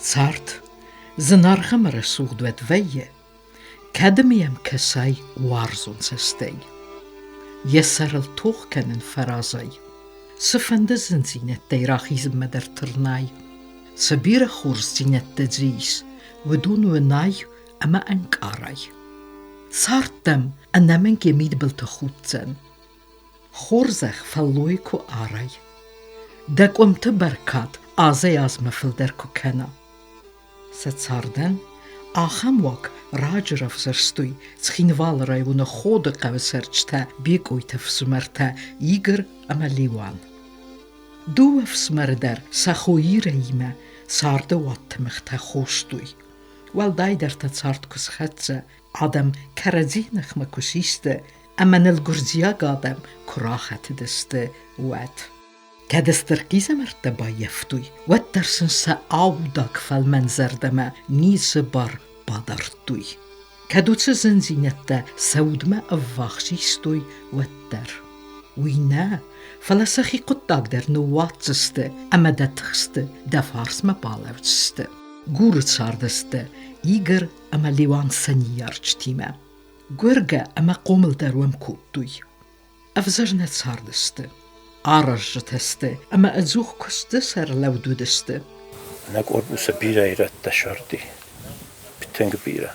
Цард зынаргъ ӕмӕ рӕсугъд уӕд вӕййы, кӕд ӕмӕ йӕм кӕсай уарзон цӕстӕй. Йӕ сӕрыл тох кӕнын фӕразай, цыфӕнды зындзинӕдтӕй рахизынмӕ дӕр тырнай, цы бирӕ хорздзинӕдтӕ дзы ис, уыдон уынай ӕмӕ ӕнкъарай. Цард дӕм ӕнӕмӕнг йӕ мидбылты худдзӕн. Хорзӕх фӕллой куы арай, дӕ къуымты бӕркад азӕй-азмӕ фылдӕр куы кӕна. Сӕ цардӕн ахӕм уаг раджы равзӕрстой Цхинвалы районы Ходы хъӕуы цӕрджытӕ Бекъойты ӕфсымӕртӕ Игорь ӕмӕ Леуан. Дыууӕ ӕфсымӕры дӕр сӕ хо Ирӕимӕ царды уадтымыгътӕ хостой. Уӕлдайдӕр та цард куы схӕццӕ, адӕм кӕрӕдзи ныхмӕ куы систы ӕмӕ ныл гуырдзиаг адӕм куы рахӕтыдысты, уӕд. Кӕд стыр хъизӕмӕрттӕ баййӕфтой, уӕддӕр сын сӕ аудаг фӕлмӕн зӕрдӕмӕ ницы бар бадардтой. Кӕд уыцы зындзинӕдтӕ сӕ удмӕ ӕввахс истой, уӕддӕр. Уый нӕ, фӕлӕ сӕхи хъуыддаг дӕр ныууадздзысты ӕмӕ дӕ тыхсты дӕ фарсмӕ балӕудзысты. Гуры цардысты Игорь ӕмӕ Леуан сӕ ныййарджытимӕ. Гуыргӕ ӕмӕ хъомыл дӕр уӕм кодтой. Ӕвзӕр нӕ цардысты, аразджытӕ сты ӕмӕ ӕдзух куысты сӕр лӕуд уыдысты. Нӕ корпусы бирӕ ирӕттӕ сӕрди, тынг бирӕ.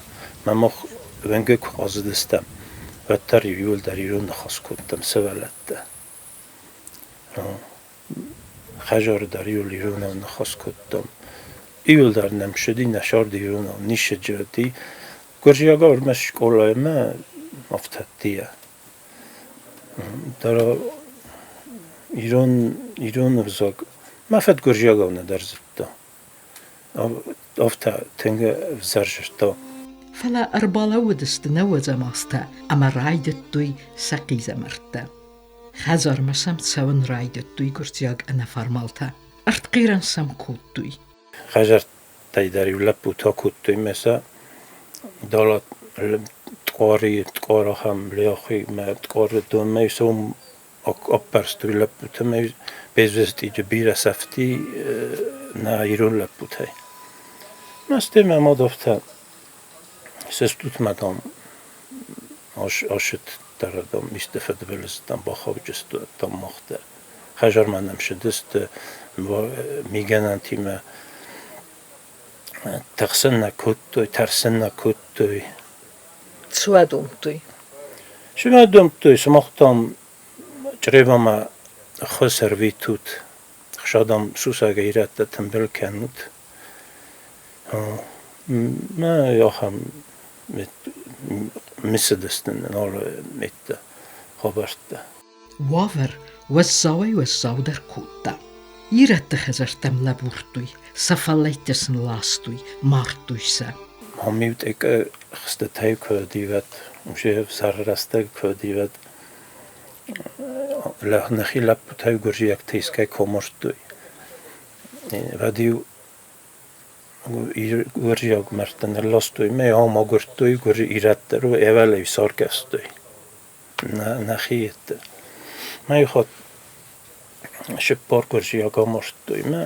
Мӕ мах уӕнгӕ куы хъазыдыстӕм, уӕддӕр иууылдӕр ирон ныхас кодтам сывӕллӕттӕ. Хӕдзары дӕр иуыл иронау ныхас кодтам. Иуылдӕр нӕм ссыди, нӕ сӕрды иронау ницы зыди. Гуырдзиагау ӕрмӕст скъолаймӕ афтӕдтийӕ. Ирон, ирон ӕвзаг мӕ фыд гуырдзиагау нӕдӕр зыдта. Афтӕ тынг ӕвзӕр зыдта. Фӕлӕ ӕрбалӕууыдысты нӕуӕдзӕм азтӕ ӕмӕ райдыдтой сӕ хъизӕмӕрттӕ. Хӕдзармӕ сӕм цӕуын райдыдтой гуырдзиаг ӕнӕформалтӕ. Ӕртхъирӕн сӕм кодтой. Хӕдзӕрттӕй дӕр-иу лӕппутӕ кодтой мӕ сӕ дӕлӕ тъори, тъор ахӕм лӕхи мӕ тъоры донмӕ сӕ уым аппӕрстой лӕппутӕ мӕ безвестиджы бирӕ сӕфти нӕ ирон лӕппутӕй. Мӕ стӕй мӕ мад афтӕ сыстут мӕ дам ашыт дӕр дам исты фыдбылыз дам бахауджысты дам мах дӕр. Хӕдзармӕ нӕм цыдысты мигӕнӕнтимӕ тыхсын нӕ кодтой, тӕрсын нӕ кодтой. Цы уӕ домдтой? Цы мӕ домдтой, сымах дам Чъребамӕ хос ӕрвитут, хсадам сусӕг ирӕттӕ тымбыл кӕнут. Мӕ ахӕм мысыдысты нал меттӕ хабӕрттӕ. Уавӕр уӕззауӕй-уӕззаудӕр кодта. Ирӕтты хӕдзӕрттӕм лӕбурдтой, сӕ фӕллӕйттӕ сын ластой, мардтой сӕ. Мам-иу тъекъе хстытӕй куы дивӕд, усе ӕвзӕр рӕстӕг куы дивӕд, нӕхи лӕппутӕй гуырдзиӕгтӕ искӕй комардтой. Уӕд-иу гуырдзиаг мӕрдтӕ нылластой мӕ ам агуырдтой ирӕттӕ ӕвӕлӕй саргӕвстой. Нӕхи йедты. Мӕ хатт сыппар гуырдзиаг амардтой мӕ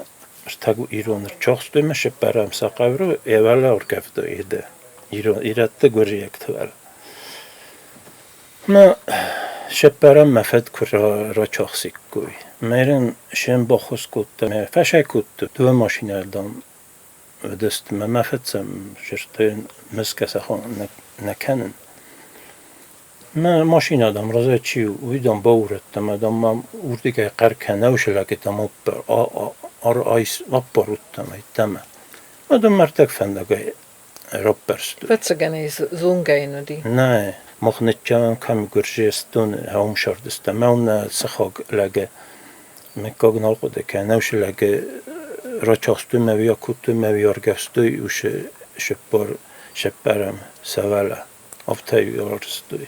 ӕртӕ ирон ӕрцахстой мӕ сыппӕрӕм сӕ хъӕбры ӕвӕлӕ ӕргӕвдтой ирӕтты гуырдзиӕгты вӕл. Мӕ сыппӕрӕм мӕ фыд куы рачахсиккой. Мӕ сӕм баххуыс кодта, мӕ фӕсай кодта дыууӕ машинӕйы дам уыдысты мӕ мӕ фыд сӕм зӕрдӕйӕн мысгӕ сӕ нӕ кӕнын. Мӕ машинӕ, дам, разӕй чи у, уый, дам, баурӕдта мӕ, дам, мӕм уырдыгӕй хъӕр кӕны, ӕвзӕлӕг, дам, аппарут, дам, ӕддӕмӕ. Мӕ, дам, ӕрдӕг фӕндагӕй раппӕрстой. Ӕвӕццӕгӕн ӕй зонгӕ йын уыди. Нӕ, мах ныццӕуӕм кӕм Гуырдзыстон уым сӕрдыстӕм. Мӕ уым нӕ сыхаг лӕг мыггаг нал хъуыды кӕны. Уыцы лӕг рацахстой мӕ акодтой мӕ ӕргӕвстой уыцы сыппӕрӕм сӕвӕлӕ. Афтӕ ӕрцыдтой.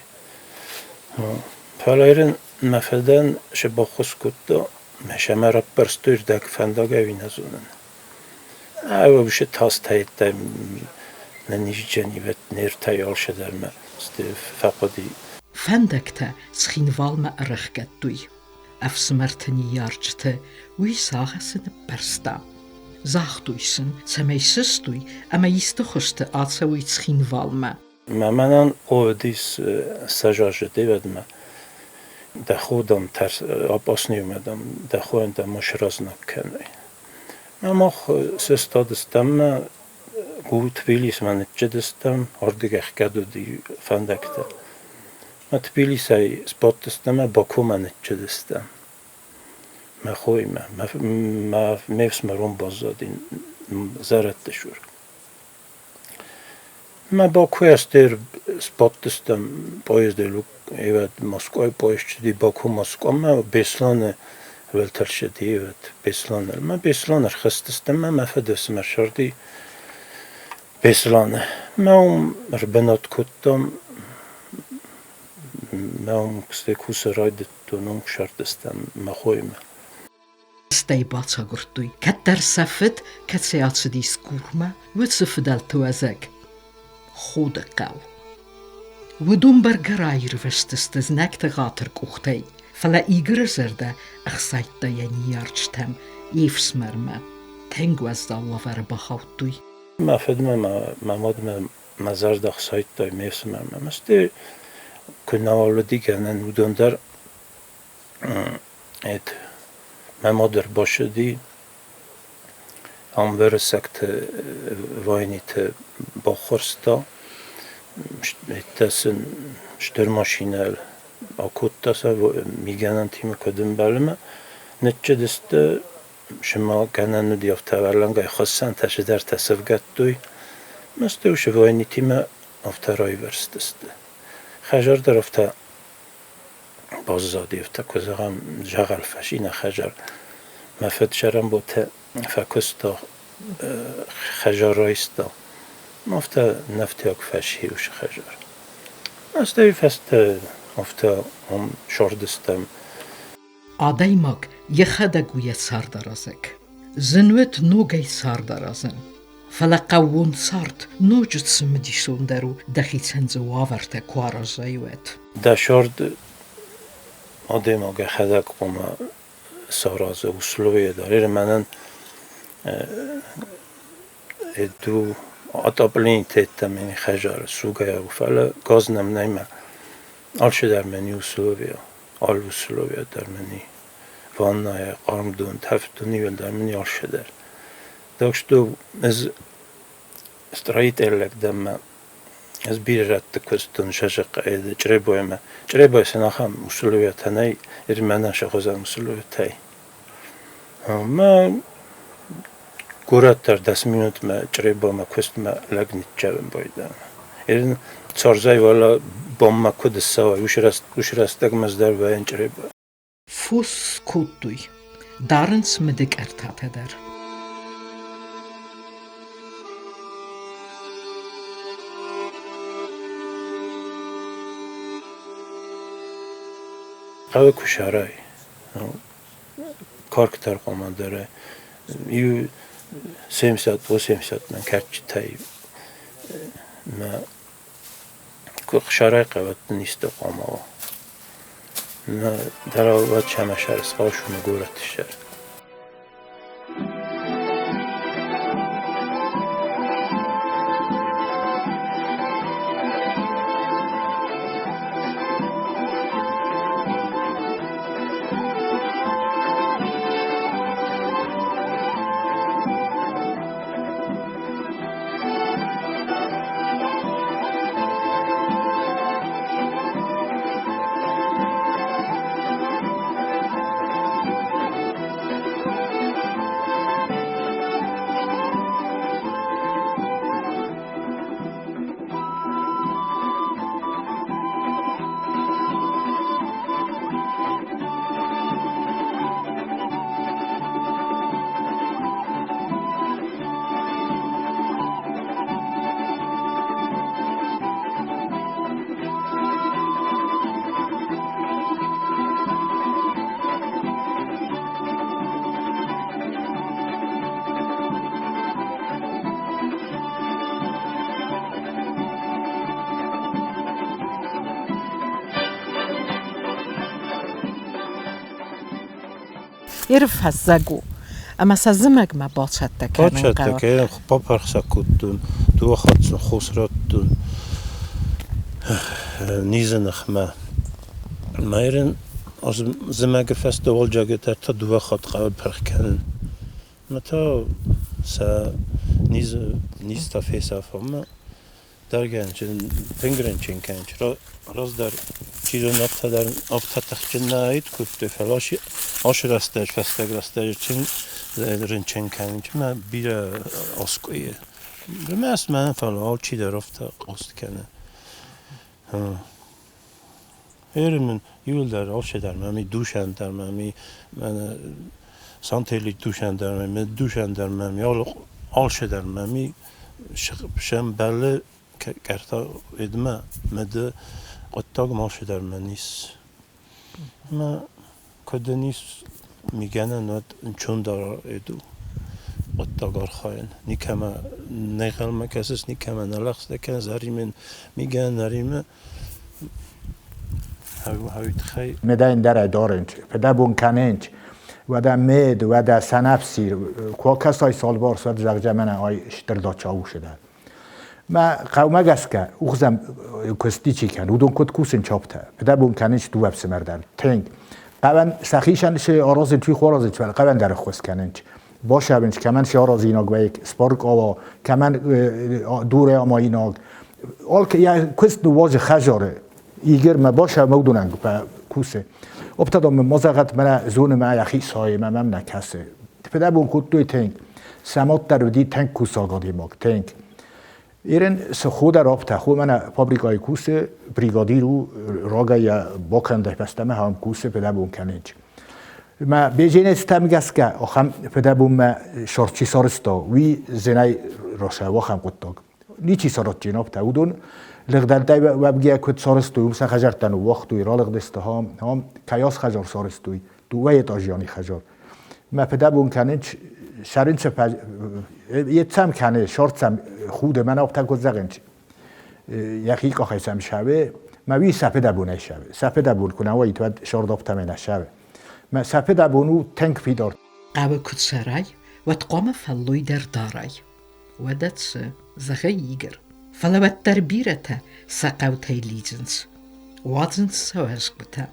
Фӕлӕ ирын мӕ фыдӕн цы баххуыс кодта, мӕ сӕмӕ раппӕрстой рдӕг фӕндаг ӕви нӕ зонын. Ӕвӕвсы тастӕйттӕ нӕ низджӕнивӕд не ртӕй алцыдӕр мӕ фӕхъуыди. Фӕндӕгтӕ Цхинвалмӕ ӕрӕхгӕдтой. Ӕфсымӕрты ныййарджыты уый сагъӕсы ныппӕрста. Загътой сын, цӕмӕй сыстой ӕмӕ исты хуызты ацӕуой Цхинвалмӕ. Мӕ мӕнӕн хъуыдис сӕзазы девӕдмӕ. Дӕ хо, дам, опасный дам, дӕ хойӕн, дам, ма сразнаг кӕной. Мӕ мах сыстадыстӕм мӕ Тбилисмӕ ныццыдыстӕм, ардыгӕй ӕхгӕд уыди фӕндӕгтӕ. Мӕ Тбилисӕй сбадтыстӕм ӕмӕ Бакумӕ ныццыдыстӕм. Мӕ хоимӕ. Ме фсымӕр уым баззади зӕрӕдты цур. Мӕ Бакуйӕ стыр сбадтыстӕм поездыл, ивӕд Москвайы поезд цыди Баку-Москвамӕ, Беслӕны уӕлтӕрсыди ивӕд Беслӕныл. Мӕ Беслӕны ӕрхызтыстӕм ӕмӕ мӕ фыдыфсымӕр сырди Беслӕны. Мӕ уым ӕрбынат кодтам, мӕ уым стӕй кусын райдыдтон, уым сӕрдыстӕм мӕ хоимӕ. Стӕй бацагуырдтой, кӕддӕр сӕ фыд кӕцӕй ацыдис Гурмӕ, уыцы фыдӕлты уӕзӕг Ходы хъӕу. Уыдон бӕргӕ раирвӕзтысты знӕгты гъатыр къухтӕй, фӕлӕ Игоры зӕрдӕ ӕхсайдта йӕ ныййарджытӕм, йе фсымӕрмӕ. Тынг уӕззау уавӕры бахаудтой. Мӕ фыдмӕ, мӕ мадмӕ мӕ зӕрдӕ ӕхсайдта ме фсымӕрмӕ. Стӕй куы нӕуал уыди гӕнӕн, уыдон дӕр Мӕ мад ӕрбацыди, ам уырыссӕгты войниты баххуырста, сын стыр машинӕйыл акодта сӕ мигӕнӕнтимӕ куыд ӕмбӕлы ӕмӕ ныццыдысты, цыма гӕнӕн уыди, афтӕ уӕлӕнгай хуыссӕнтӕ цыдӕртӕ сӕвгӕдтой ӕмӕ стӕй уыцы войнитимӕ афтӕ раивӕрзтысты. Хӕдзар дӕр афтӕ баззади, афтӕ куы зӕгъӕм, дзӕгъӕл фӕсинӕ хӕдзар. Мӕ фыд цӕрӕнбонтӕ фӕкуыста, хӕдзар райста. Афтӕ нӕфтиаг фӕци уыцы хӕдзар. Стӕй фӕстӕ афтӕ уым сордыстӕм. Адӕймаг йӕхӕдӕг у йӕ цардаразӕг. Зын уыд ногӕй цард аразын. Фӕлӕ хъӕууон цард ноджы цымыдисондӕр у, дӕхицӕн дзы уавӕртӕ куы аразай, уӕд. Дӕ цард адӕймаг йӕхӕдӕг хъуамӕ сараза условия дӕр. Мӕнӕн ду отопление мени хӕдзары сугӕй у, фӕлӕ газ нӕм нӕй мӕ алчидӕр мӕни условия, алы условия дӕр мӕни ваннӕйӕ, хъарм дон, тӕвд дон иуӕлдӕр мӕни алчидӕр. Так что ӕз строитель дӕн мӕ ӕз бирӕ рӕтты куыстон сӕ Чъребоймӕ. Чъребойы сын ахӕм условиятӕ нӕй, мӕнӕн сӕ хуызӕн условиятӕй. Мӕ горӕт дӕр 10 минутмӕ Чъребомӕ куыстмӕ лӕг ниччӕвын байдайы. Царзӕй уӕлӕ бонмӕ куыд ссӕуай, уыцы рӕстӕгмӕ ӕз дӕр вӕййын Чъребойы. Фос кодтой, дарынц мыды къӕртатӕ дӕр. Хъӕуы куы сӕрай, карк дӕр хъуамӕ дарай. Иу 70-80 мӕн кӕрчытӕй мӕ куы сӕрай хъӕуӕт исты хъуамӕ уа. Мӕ дӕр уӕд сӕмӕ сӕр схъӕуы горӕты сӕр. Иры фӕззӕг у. Ӕмӕ сӕ зымӕгмӕ бацӕттӕ кӕнын Бацӕттӕ хъӕуы. кӕнын, папӕрх сӕ кодтон, дыууӕ хатт сын хос радтон низы ныхмӕ. Майрӕн зымӕгы фӕстӕ уалдзӕджы дӕр та дыууӕ хатт хъӕуы пырх кӕнын. Ӕмӕ та сӕ низтӕ фесафӕм. Дӕргӕнджын, тынг рынчын кӕнынц. Раздӕр, чи зоны, афтӕ дӕр афтӕ тыхджын нӕ аид кодтой, фӕлӕ ацы рӕстӕджы, фӕстаг рӕстӕджы тынг рынчын кӕнынц ӕмӕ бирӕ аскъуыйы. Ӕрмӕст мӕнӕн, фӕлӕ алчидӕр афтӕ хъаст кӕны. Эрмин иуылдӕр алчидӕр мӕм и душӕн дӕр мӕм и мӕнӕ Сантели душӕн дӕр мӕм и душӕн дӕр мӕм и алчидӕр мӕм и сӕмбӕлы кӕрта едмӕ мӕ хъуыддаг алчидӕр мӕн ис. Ӕмӕ куыд ын ис мигӕнӕн, уӕд ӕнцондӕр у хъуыддаг архайын. Никӕмӕ не нхъӕлмӕ кӕсыс, никӕмӕ нӕ лӕгъстӕ кӕныс, ӕри мын мигӕнӕн, ӕри мын. Медӕн дӕр дарынч, фыдӕбон кӕнынч, уӕдӕ мед, уӕдӕ сӕнӕфсир, куы кӕсай салбарс, уӕд зӕгъгӕ мӕнӕ ай стыр дача у сыдӕр. Мӕ хъӕумӕ гӕсгӕ ухзӕм куысти чи кӕны, уыдон куыд кусын чаптӕ, фыдӕбон кӕнынч дыууӕ ӕфсымӕр дӕр, тынг. Хъӕуӕн сӕхицӕн цы аразынч, уый хоразынч, фӕлӕ хъӕуӕн дӕр ӕххуыс кӕнынч. Башӕвынч, кӕмӕн цы аразинаг вӕййы, споркъала, кӕмӕн дурӕй амаинаг. Алкӕ йӕ куыст ныууадзы хӕдзары. Игорь мӕ башӕ мӕудонӕн кусы. Оптадон мын мазӕгъӕт мӕнӕ зоны мӕ йӕхи сайы, мӕ мӕм нӕ кӕсы. Фыдӕбон кодтой тынг. Сӕ дӕр уыди тынг кусаг адӕймаг, тынг. Ирен цы хо дӕр афтӕ, хо мӕнӕ фабрикӕйы кусы, бригадир у, рагӕй йӕ бакӕндӕй фӕстӕмӕ ахӕм кусы, фыдӕбон кӕнынч. Мӕ беженецтӕм гӕсгӕ ахӕм фыдӕбонмӕ шорт чи сарӕзта, уый зынӕй расӕуы ахӕм хъуыддаг. Ничи сарӕзтджын афтӕ. Уыдон лыгъдӕлтӕй уӕвгӕ куыд сарӕзтой, уым сӕ хӕдзӕрттӕ ныууагътой, ралыгъдысты хам, хам кӕйас хӕдзар сарӕзтой, дыууӕ этажианы хӕдзар. Мӕ фыдӕбон кӕнынч, сӕрынчы йедцӕм кӕны, шортцӕм худы, мӕн афтӕ куыд зӕгъынч, йӕхи къахӕй сӕм сӕвы, мӕ уый сӕ фыдӕбонӕй сӕвы. Сӕ фыдӕбон куы нӕ уаид, уӕд шорт афтӕмӕй нӕ сӕвы. Мӕ сӕ фыдӕбон у тынг фидар. Хъӕуы куы цӕрай, уӕд хъуамӕ фӕллой дӕр дарай. Уӕдӕ цы, зӕгъы Игорь. Фӕлӕ уӕддӕр бирӕтӕ сӕ хъӕутӕй лидзынц, уадзынц сӕ уӕзгуытӕ.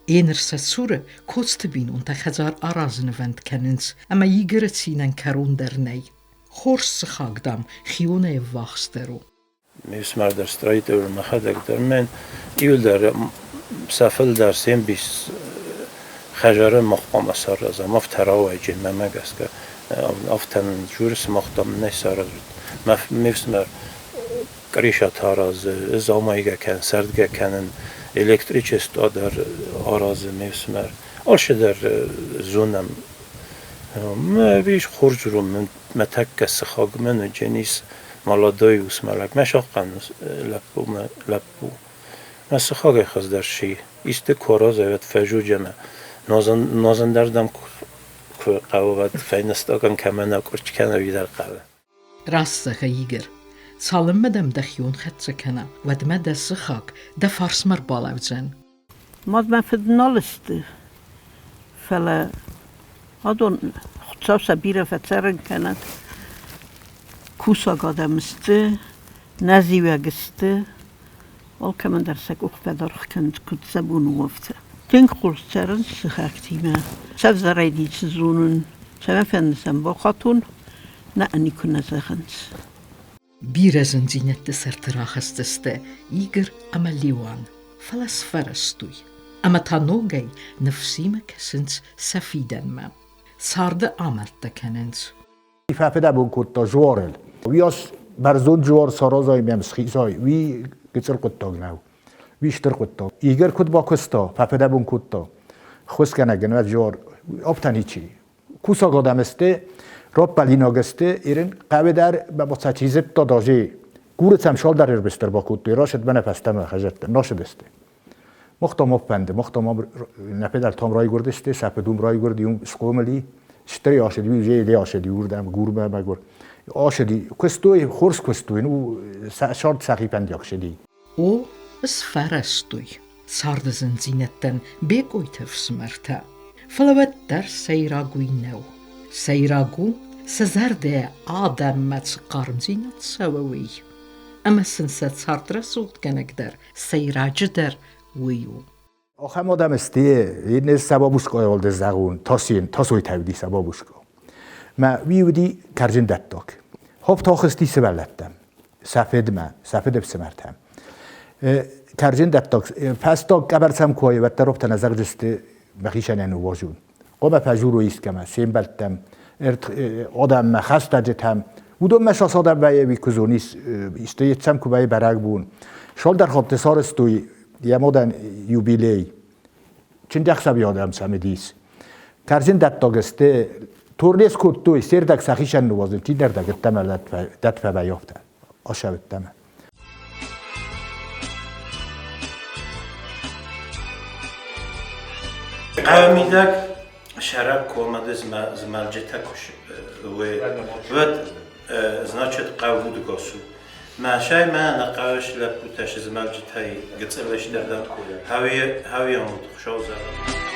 Еныр сӕ цуры Коцты бинонтӕ хӕдзар аразынвӕнд кӕнынц ӕмӕ Игоры цинӕн кӕрон дӕр нӕй. Хорз сыхаг, дам, хионӕй ӕввахсдӕр у. Ме фсымӕр дӕр строитель мӕхӕдӕг дӕр мӕн иуылдӕр сӕ фылдӕр се мбис хӕдзары мах хъуамӕ саразӕм, афтӕ рауайджы мӕнмӕ гӕсгӕ. Афтӕ нын дзуры, сымах, дам, нӕ саразут. Ме фсымӕр Къришат аразы, дзаумайгӕ кӕнын, сӕрдгӕ кӕнын, электричество дӕр аразы ме фсымӕр. Алчидӕр зонӕм. Мӕ ис хорз рон, мӕ тӕккӕ сыхаг мӕн уыдженис молодой ус мӕлӕг, мӕ сахъхъӕн лӕппу, мӕ лӕппу. Мӕ сыхагӕй хуыздӕр си. Исты куы аразай, уӕд фӕзуджы ӕмӕ нуазын дӕр дӕм куы хъӕуы, уӕд фӕйнӕстӕгӕн кӕмӕ нӕ къуыртт кӕна, уый дӕр хъӕуы. Раст зӕгъы Игорь. Цалынмӕ дӕм дӕхион хӕццӕ кӕна, уӕдмӕ дӕ сыхаг дӕ фарсмӕ рбалӕудзӕн. Мад мӕ фыд нал сты, фӕлӕ адон Хуыцау сӕ бирӕ фӕцӕрын кӕнӕд. Кусӕг адӕм сты, нӕзиуӕг сты, алкӕмӕн дӕр сӕ къух фӕдаргъ кӕнынц, куыд сӕ бон у, афтӕ. Тынг хорз цӕрынц сыхӕгтимӕ. Сӕвзӕрӕй ницы зонын, цӕмӕфӕнды сӕм бахатон, нӕ никуы нӕ зӕгъынц. Бирӕ зындзинӕдты сӕрты рахызтысты Игорь ӕмӕ Леуан, фӕлӕ сфӕрӕзтой. Ӕмӕ та ногӕй ныфсимӕ кӕсынц сӕ фидӕнмӕ. Царды амӕлттӕ кӕнынц. Фӕфыдӕбон кодта жуарыл. Уый ас бӕрзонд жуар саразай мӕм схизай, уый гыццыл хъуыддаг нӕу. Уый стыр хъуыддаг. Игорь куыд бакуыста, фӕфыдӕбон кодта. Хосгӕнӕг ын уӕд жуар афтӕ ничи. Кусӕг адӕм сты, раппӕлинаг сты, ирын хъӕуы дӕр бабаца чи зыдта даже. Курыцӕм шалдар ӕрбыстӕр бакодтой, рашыд мӕнӕ фӕстӕмӕ хӕдзӕрттӕ, нашыдысты. Махтам фӕнды, махтам нӕ там райгуырдысты, сӕ фыд уым райгуырди, уым схъомыл и. Стӕй ашыди, уый же ашыди уырдӕм, Гурмӕ мӕгуыр. Ашыди, куыстой, хорз куыстой, ну, сӕрд сӕхи фӕндиаг сыди. О, сфӕрӕзтой царды зындзинӕдтӕн Бекъойты ӕфсымӕртӕ. Фӕлӕ уӕддӕр сӕйраг уый нӕу. Сӕйраг у, сӕ зӕрдӕ адӕммӕ цы хъармдзинад цӕуы, уый. Ӕмӕ сын сӕ цард рӕсугъдгӕнӕг дӕр сӕйраджыдӕр уый у. Ахӕм адӕм сты, иннӕ сӕ бабушка олды зӕгъун, тасин, тасойтӕ уыди сӕ бабушка. Мӕ уый уыди кӕрдзындӕттаг. Хоп тохысти сывӕллӕттӕм, сӕ фыдмӕ, сӕ фыды фсымӕртӕм. Кӕрдзындӕттаг фӕстаг къӕбӕр сӕм куы уӕддӕр оптӕ нӕ зӕгъдзысты мӕхицӕн ныууазун. Хъуамӕ фӕзурой искӕмӕ, се мбӕлттӕм, адӕммӕ, хӕстӕджытӕм. Уыдонмӕ сӕ цадӕр вӕййы, куы зонис, исты йеддӕм куы вӕййы бӕрӕгбон. Цалдӕр хатты сарӕзтой йӕ мадӕн юбилей. Чындӕхсӕви адӕм сӕм уыдис. Кӕрдзындӕттаг сты, турне скодтой, се рдӕг сӕхицӕн ныууадзын, чидӕрдӕг ӕддӕмӕ дӕтфӕвӕййӕфтӕ, асӕвӕддӕмӕ. Хъӕуы сӕрак комады змӕлджытӕ куы уӕд значит хъӕу удгос у. Мӕ сай мӕ нӕ хъӕуы лӕппутӕ змӕлджытӕй гыццыл стырдӕр хауи хуыцау зӕгъы.